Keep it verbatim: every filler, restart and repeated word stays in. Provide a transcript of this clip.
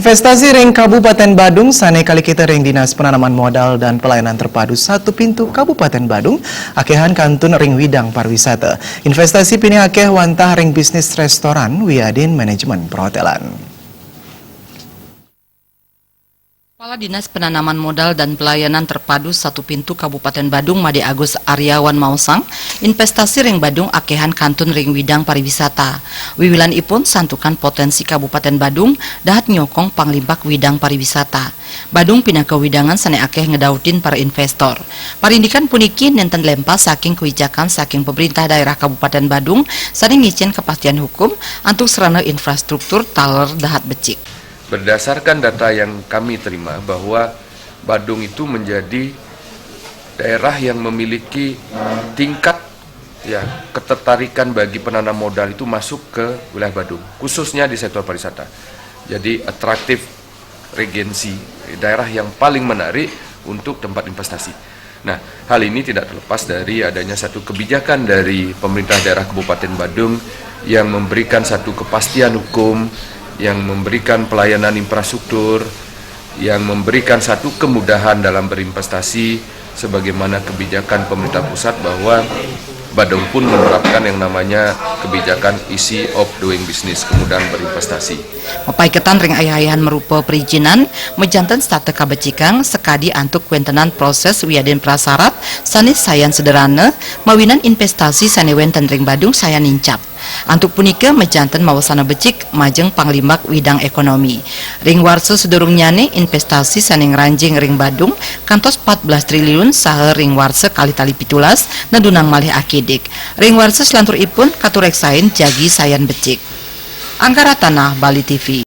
Investasi ring Kabupaten Badung sane kalikita ring Dinas Penanaman Modal dan Pelayanan Terpadu Satu Pintu Kabupaten Badung akehan kantun ring widang pariwisata. Investasi pinih akeh wantah ring bisnis restoran wiadin manajemen perhotelan. Kepala Dinas Penanaman Modal dan Pelayanan Terpadu Satu Pintu Kabupaten Badung Made Agus Aryawan maosang, investasi ring Badung akehan kantun ring widang pariwisata. Wiwilan ipun santukan potensi Kabupaten Badung dahat nyokong panglimbak widang pariwisata. Badung pinaka widangan sane akeh ngedautin para investor. Parindikan puniki nenten lempas saking kewijakan saking pemerintah daerah Kabupaten Badung sane ngicen kepastian hukum antuk sarana infrastruktur taler dahat becik. Berdasarkan data yang kami terima bahwa Badung itu menjadi daerah yang memiliki tingkat, ya, ketertarikan bagi penanam modal itu masuk ke wilayah Badung, khususnya di sektor pariwisata. Jadi attractive Regency, daerah yang paling menarik untuk tempat investasi. Nah, hal ini tidak terlepas dari adanya satu kebijakan dari pemerintah daerah Kabupaten Badung yang memberikan satu kepastian hukum, yang memberikan pelayanan infrastruktur, yang memberikan satu kemudahan dalam berinvestasi, sebagaimana kebijakan pemerintah pusat bahwa Badung pun menerapkan yang namanya kebijakan easy of doing business, kemudahan berinvestasi. Mapaiketan ring ayah-ayahan marupa perizinan, majanten setata kabecikang sakadi antuk kawentenan proses wiadin prasarat sane sayan sederhana, mawinan investasi sane wenten ring Badung sayan nincap. Antuk punika majanten mawasana becik majeng panglimbak widang ekonomi. Ring warsa sadurungnyane investasi sane ngranjing ring Badung kantos empat belas triliun saha ring warsa kalih tali pitulas nedunang malih akidik. Ring warsa salanturipun katureksain jagi sayan becik. Angkara Tanah, Bali T V.